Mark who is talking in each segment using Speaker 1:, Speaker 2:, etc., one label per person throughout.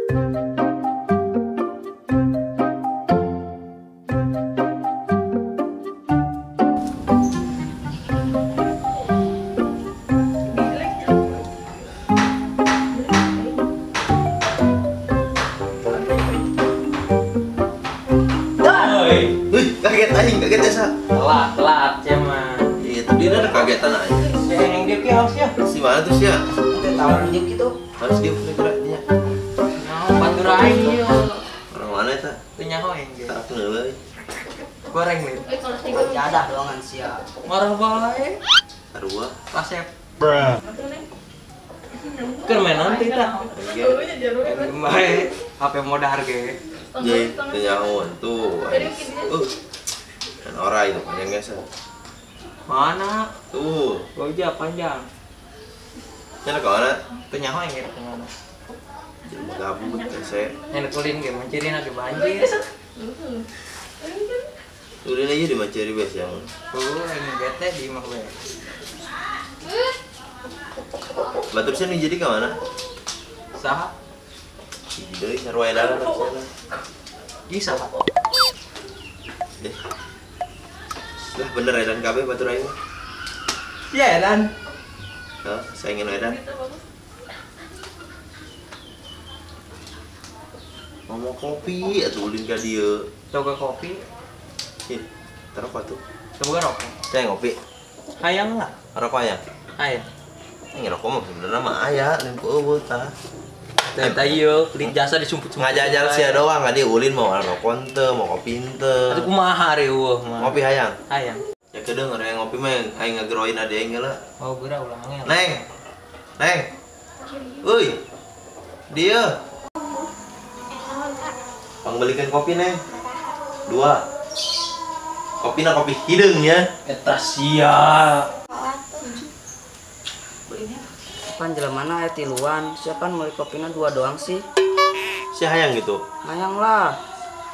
Speaker 1: Wih, kaget aing, kaget desa.
Speaker 2: Telat, telat ya mah.
Speaker 1: Iya, tadi ada kagetan aja.
Speaker 2: Yang dia harus ya.
Speaker 1: Si mana tuh sih ya?
Speaker 2: Udah tawaran dia gitu.
Speaker 1: Harus dia kira-kira.
Speaker 2: Nah, batur aing ieu.
Speaker 1: Orang mana eta?
Speaker 2: Teu nyaho aing ge.
Speaker 1: Tak heuleuy.
Speaker 2: Goreng nih.
Speaker 3: Jadah doangan sia.
Speaker 2: Marah bae.
Speaker 1: Sarua.
Speaker 2: Kasep.
Speaker 1: Bruh.
Speaker 2: Keur main nanti tah. Bae, HP modar ge.
Speaker 1: Jadi, teu nyaho tuh. Dan ora itu panjang biasa.
Speaker 2: Mana?
Speaker 1: Tuh.
Speaker 2: Gojek panjang.
Speaker 1: Nyana ke mana?
Speaker 2: Teu nyaho aing ge ke mana.
Speaker 1: Jelema gabut hese.
Speaker 2: Nyana kulin ge mancirina ge banjir.
Speaker 1: Ulin aja di manciri biasa yang.
Speaker 2: Oh, aing bete di imah we.
Speaker 1: Batur sih jadi ke mana?
Speaker 2: Saha?
Speaker 1: Hiji deui sarua edan sana.
Speaker 2: Ih saha?
Speaker 1: Deh. Lah bener edan kabeh batur aing.
Speaker 2: Iya edan.
Speaker 1: Hah, saya ingin edan. Ngomong kopi atuh ulin ka dieu.
Speaker 2: Coba kopi.
Speaker 1: Ih, taruh atuh.
Speaker 2: Coba rokok.
Speaker 1: Saya ngopi.
Speaker 2: Hayang lah.
Speaker 1: Rokok aya?
Speaker 2: Aya.
Speaker 1: Ngerokok mah sebenarnya mah aya, lain eueuh tah.
Speaker 2: Tah ieu, beli jasa disumput-sumput.
Speaker 1: Ngajajal sia doang ka dieu ulin mau rokok henteu, mau kopi henteu.
Speaker 2: Atuh kumaha rieueuh mah.
Speaker 1: Ngopi hayang?
Speaker 2: Hayang.
Speaker 1: Ya kedeung hayang ngopi mah aing ngageroin ade aing heula.
Speaker 2: Oh, geura ulah ngel.
Speaker 1: Neng. Neng. Euy. Dieu. Pangbelikan kopi, Neng. Dua. Kopina kopi hideung ya.
Speaker 2: Eta sia.
Speaker 3: Pan jelema aya tiluan, siapa meuli kopina dua doang sih?
Speaker 1: Si hayang gitu.
Speaker 3: Hayang lah.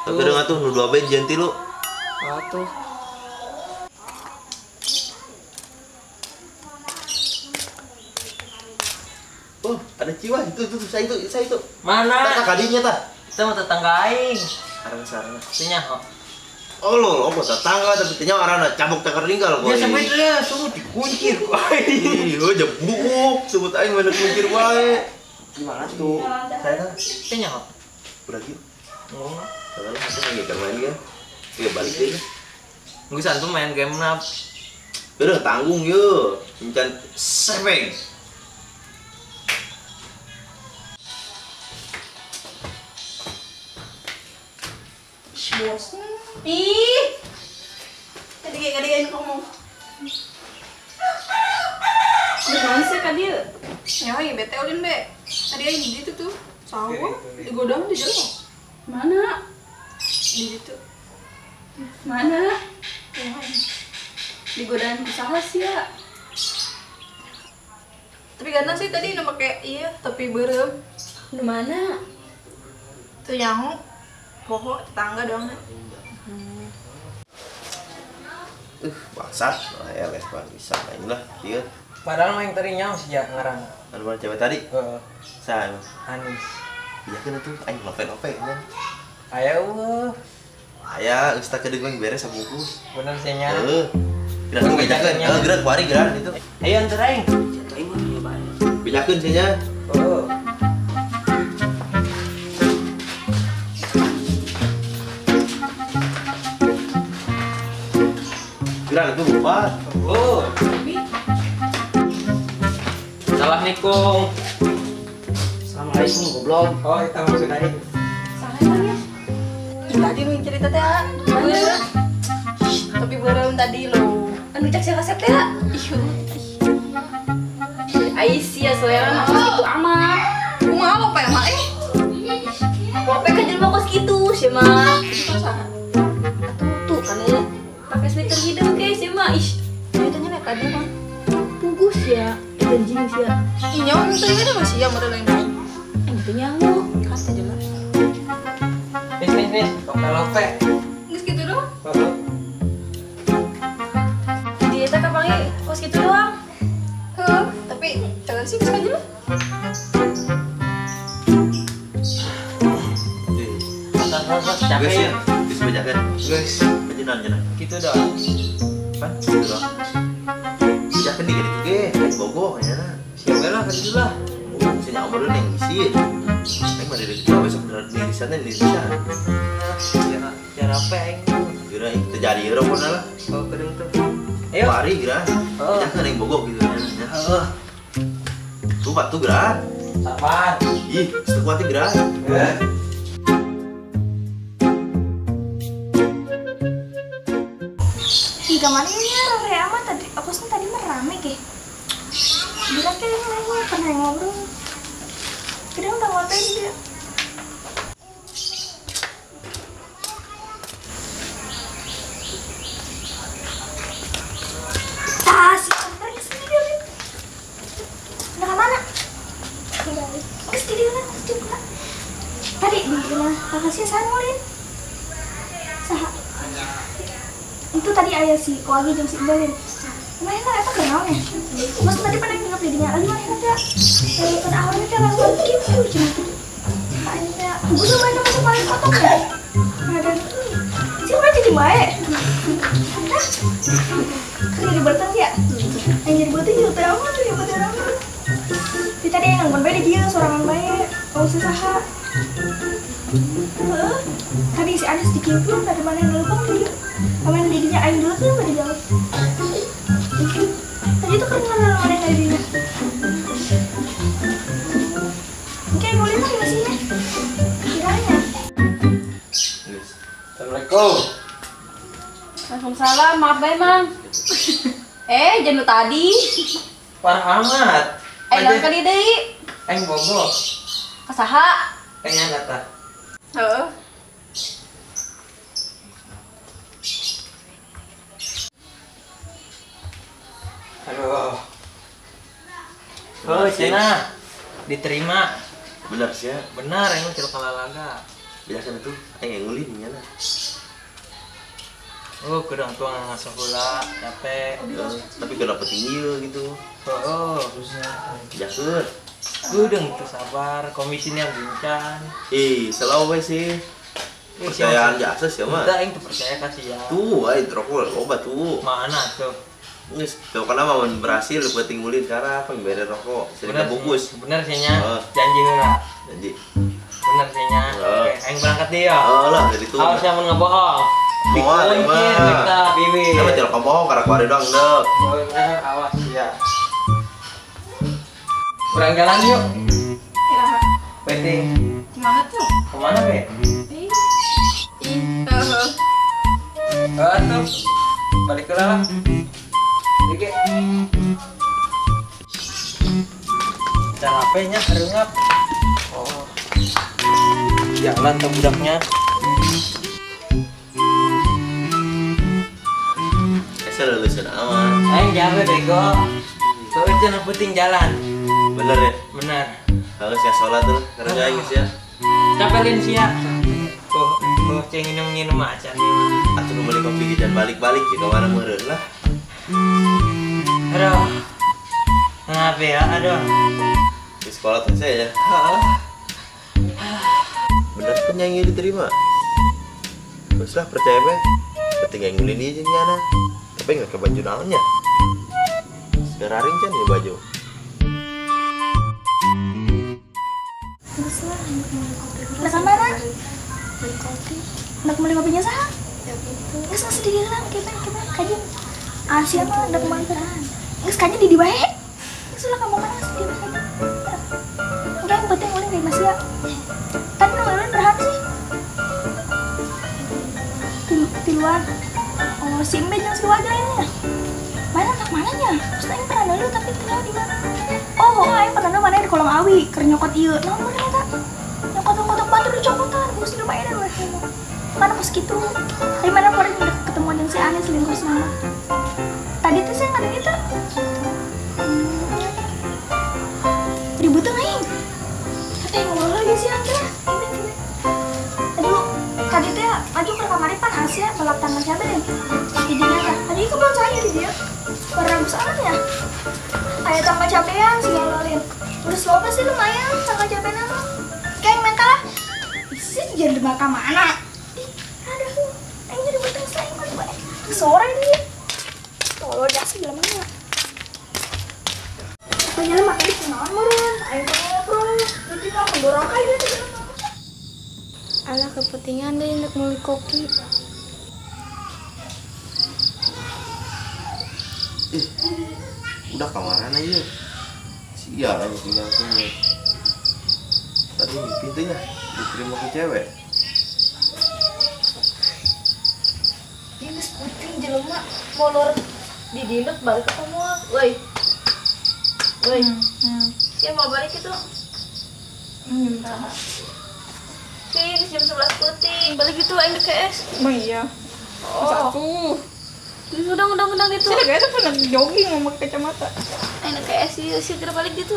Speaker 1: Tapi deung atuh nu dua bae jeung tilu.
Speaker 3: Atuh.
Speaker 1: Oh, ada ciwa itu itu saya itu saya itu.
Speaker 2: Mana?
Speaker 1: Tah kadinya tah.
Speaker 2: Itu mah tetangga aing.
Speaker 1: Sareng-sareng.
Speaker 2: Teu nyaho.
Speaker 1: Oh lo, apa tetangga tapi tanya arana cabok cakar ninggal
Speaker 2: kok. Ya sampai itu ya, suruh dikuncir wae.
Speaker 1: Ih, jebuk, sebut aing mana kuncir wae. Gimana tuh? Saya tah.
Speaker 2: Teu nyaho.
Speaker 1: Udah kieu.
Speaker 2: Ngomong.
Speaker 1: Salah aku lagi keur main ge. Ieu balik deui.
Speaker 2: Geus antum main game na.
Speaker 1: Udah tanggung ye. Encan seveng.
Speaker 4: Bosen. Ih. Tadi kayak aing ngomong. Gimana sih tadi?
Speaker 5: Ya, ya bete ulin be. Tadi aing di situ tuh. Sawah, di godang di jalan.
Speaker 4: Mana?
Speaker 5: Di situ.
Speaker 4: Mana?
Speaker 5: Ya,
Speaker 4: di godaan salah sih ya.
Speaker 5: Tapi ganteng sih tadi nu make iya topi beureum.
Speaker 4: Nu mana?
Speaker 5: Tuh nyaho. Pokok tetangga doang.
Speaker 1: Bangsat, lah LS bang bisa main lah dia.
Speaker 2: Padahal mah yang tadi nyaho sih ya ngarang.
Speaker 1: Anu mana cewek tadi?
Speaker 2: Heeh.
Speaker 1: Saha emang?
Speaker 2: Anis.
Speaker 1: Iya kan atuh aing lope-lope kan.
Speaker 2: Aya eueuh.
Speaker 1: Aya geus tak kedeung beres sabungkus.
Speaker 2: Bener sih nya.
Speaker 1: Heeh. Geura bejakeun, heuh geura kuari geura itu.
Speaker 2: Ayo antar aing.
Speaker 3: Jatuh aing mah ieu bae.
Speaker 1: Bejakeun sih nya.
Speaker 2: Heeh.
Speaker 1: Geura itu lupa.
Speaker 2: Oh. Salah nikung.
Speaker 3: Assalamualaikum goblok.
Speaker 2: Oh, itu maksud aing.
Speaker 4: Salah emang ya?
Speaker 5: Tadi nu cerita teh.
Speaker 4: Mana?
Speaker 5: Tapi beureum tadi lo.
Speaker 4: Anu cek si kaset teh.
Speaker 5: Ih.
Speaker 4: Ai sia selera mah kos kitu amat.
Speaker 5: Kumaha lope mah eh?
Speaker 4: Lope kan jelema kos kitu sia mah.
Speaker 5: Itu saha?
Speaker 4: Atuh tuh kan pakai sweater hidung ke sia mah. Ih,
Speaker 5: ceritanya lihat tadi mah.
Speaker 4: Pugus ya, anjing sia.
Speaker 5: Ih, nyawa teh ada masih ya meureun lain lain.
Speaker 4: Aing teu nyaho.
Speaker 5: Kata jelas.
Speaker 2: Nis nis nis, lope-lope.
Speaker 5: Geus kitu doang.
Speaker 2: Heeh.
Speaker 4: Jadi eta kapangi kos kitu doang.
Speaker 5: Heuh, tapi jangan sih geus aja lah.
Speaker 2: Capek ya.
Speaker 1: Geus bejakeun.
Speaker 2: Geus.
Speaker 1: Bejenan cenah.
Speaker 2: Kitu doang.
Speaker 1: Pan, kitu doang. Bejakeun di gede ge, aing bogoh nya.
Speaker 2: Siap lah ka ditu lah.
Speaker 1: Oh, cenah umurna yang isi. Aing mah dari kecil besok nirisan nirisan.
Speaker 2: Ya rape aing.
Speaker 1: Geura aing teu jadi rokona lah.
Speaker 2: Oh, kedeung tuh. Ayo.
Speaker 1: Pari geura. Bejakeun aing bogoh gitu nya.
Speaker 2: Heeh.
Speaker 1: Tuh batu geura.
Speaker 2: Sabar.
Speaker 1: Ih, teu kuat geura.
Speaker 6: Ih, kemana ini rame amat tadi? Aku sih tadi mah rame ke. Bilang ke yang lainnya pernah ngobrol. Kira udah ngobrol dia. Tas, sampai ke sini dia. Udah kemana? Ke sini dia, ke sini dia. Tadi di rumah kakak sih sanulin. Saha. Itu tadi ayah si Wagi jam si Ibalin. Mana eta kenal ya? Mas tadi pernah nginep di dinya lagi mana teh? Kan awalnya teh langsung gitu cuma gitu. Aing teh gue main sama paling kotor ya. Ada si urang jadi bae. Hah? Kan jadi berteng ya? Aing jadi beuteung jeung teh amat jadi beuteung amat. Di tadi aing nanggon bae di dieu sorangan bae. Oh saha. Heeh. Tadi si Anis dikimpun tadi mana yang leumpang di dieu. Aman didinya aing dulu tuh pada jauh. Tadi tuh keren mana yang didinya. Oke, boleh lah mesinnya. Kiranya.
Speaker 2: Assalamualaikum.
Speaker 4: Waalaikumsalam, maaf bae, Mang. Jangan tadi.
Speaker 2: Parah amat.
Speaker 4: Lawan kali deui.
Speaker 2: Aing bogoh.
Speaker 4: Kasaha?
Speaker 2: Kayaknya data.
Speaker 4: Heeh.
Speaker 2: Aduh. Oh, cenah. Diterima.
Speaker 1: Benar sih ya.
Speaker 2: Benar, emang cilok lalaga.
Speaker 1: Biasa itu aing ngulin nya lah.
Speaker 2: Oh, kurang tua ngasuh heula, capek.
Speaker 1: Tapi kenapa tinggi gitu.
Speaker 2: Oh,
Speaker 1: jakeun.
Speaker 2: Kudeung teu sabar, komisinya guncan.
Speaker 1: Ih, selalu we sih. Percayaan jasa sih mah.
Speaker 2: Teu aing teu percaya ka sia.
Speaker 1: Tuh, aing rokok loba tuh.
Speaker 2: Mana tuh?
Speaker 1: Geus, tuh kana mah mun berhasil penting ulin karena apa bere rokok, cerita bungkus.
Speaker 2: Bener sih nya. Janji heula.
Speaker 1: Janji.
Speaker 2: Bener sih nya. Oke, aing berangkat deui ya.
Speaker 1: Oh lah, jadi tuh.
Speaker 2: Awas mun ngebohong.
Speaker 1: Moal
Speaker 2: mah. Kita bibi.
Speaker 1: Sama cilok bohong karena kuari doang deuk.
Speaker 2: Awas ya. Kurang jalan yuk.
Speaker 5: Iraha.
Speaker 2: Penting.
Speaker 5: Gimana tuh?
Speaker 2: Kemana, Be?
Speaker 5: Ih. Heeh.
Speaker 2: Tuh. Balik ke lah. Oke. Cara HP-nya harungap. Oh. Jalan tuh budaknya.
Speaker 1: Saya lulusan amat.
Speaker 2: Aing jago bego. Soalnya jangan penting jalan.
Speaker 1: Bener ya?
Speaker 2: Bener.
Speaker 1: Harus ya sholat tuh, karena aing sih ya.
Speaker 2: Capelin sih ya. Oh, ceng nginum-nginum aja nih.
Speaker 1: Atuh nu beli kopi jangan balik-balik ya kemana meureun lah.
Speaker 2: Aduh. Ngapa ya? Aduh.
Speaker 1: Di sekolah tuh saya ya. Bener penyanyi diterima. Terus lah percaya be. Penting yang ngulin dia nyana. Tapi nggak ke baju naonnya. Segeraring kan ya baju.
Speaker 6: Terus lah, nak mana? Beli kopi. Nak beli kopinya sah? Ya gitu. Nggak sedih lah, kita kajian. Asia mah udah kemana? Nggak sekali di bae. Nggak sudah kamu mana sedih bae. Enggak yang penting ulin dari Mas ya. Tadi ulin berapa sih? Di luar. Oh, si Mbe jangan si wajah ini ya. Mana anak mananya? Terus aing pernah dulu tapi kenal di mana? Oh, aing pernah dulu mana di kolam awi, keur nyokot ieu. Naon mana eta? Nyokot-nyokot batu dicokotan, geus di rumah edan we. Mana kos kitu? Tapi mana kemarin ketemu jeung si Anis selingkuh sama. Tadi tuh saya ngadeng itu. Ributan aing. Tapi ngobrol lagi sih teh. Aduh, tadi teh maju ke kamar pan Asia balap tangan siapa deh? Tidinya teh. Tadi kebun saya di dia. Warna besar ya. Aya tangga cabean segala lain. Terus loba sih lumayan tangga cabean mah. Kayak mental lah. Isi jadi bakal mana? Sore nih. Tolol jasa jelema mana. Pokoknya mah tadi kunaon meureun, aing teh ngobrol. Nanti mah mendorong aja tuh.
Speaker 4: Alah kepentingan deh untuk meuli kopi.
Speaker 1: Ih, udah kamaran aja. Sial aja tinggal sini. Tadi pintunya diterima ke cewek.
Speaker 6: Ini geus puting jelema molor di dinut balik ke moal. Woi. Woi. Sia mau balik itu?
Speaker 5: Minta.
Speaker 6: Sih, jam 11 puting. Balik gitu aing ke KS.
Speaker 5: Emang iya.
Speaker 6: Oh.
Speaker 5: Satu.
Speaker 6: Terus udah gitu.
Speaker 5: Sih kayaknya pernah jogging mau pakai kacamata.
Speaker 6: Aing ke KS sih, segera balik gitu.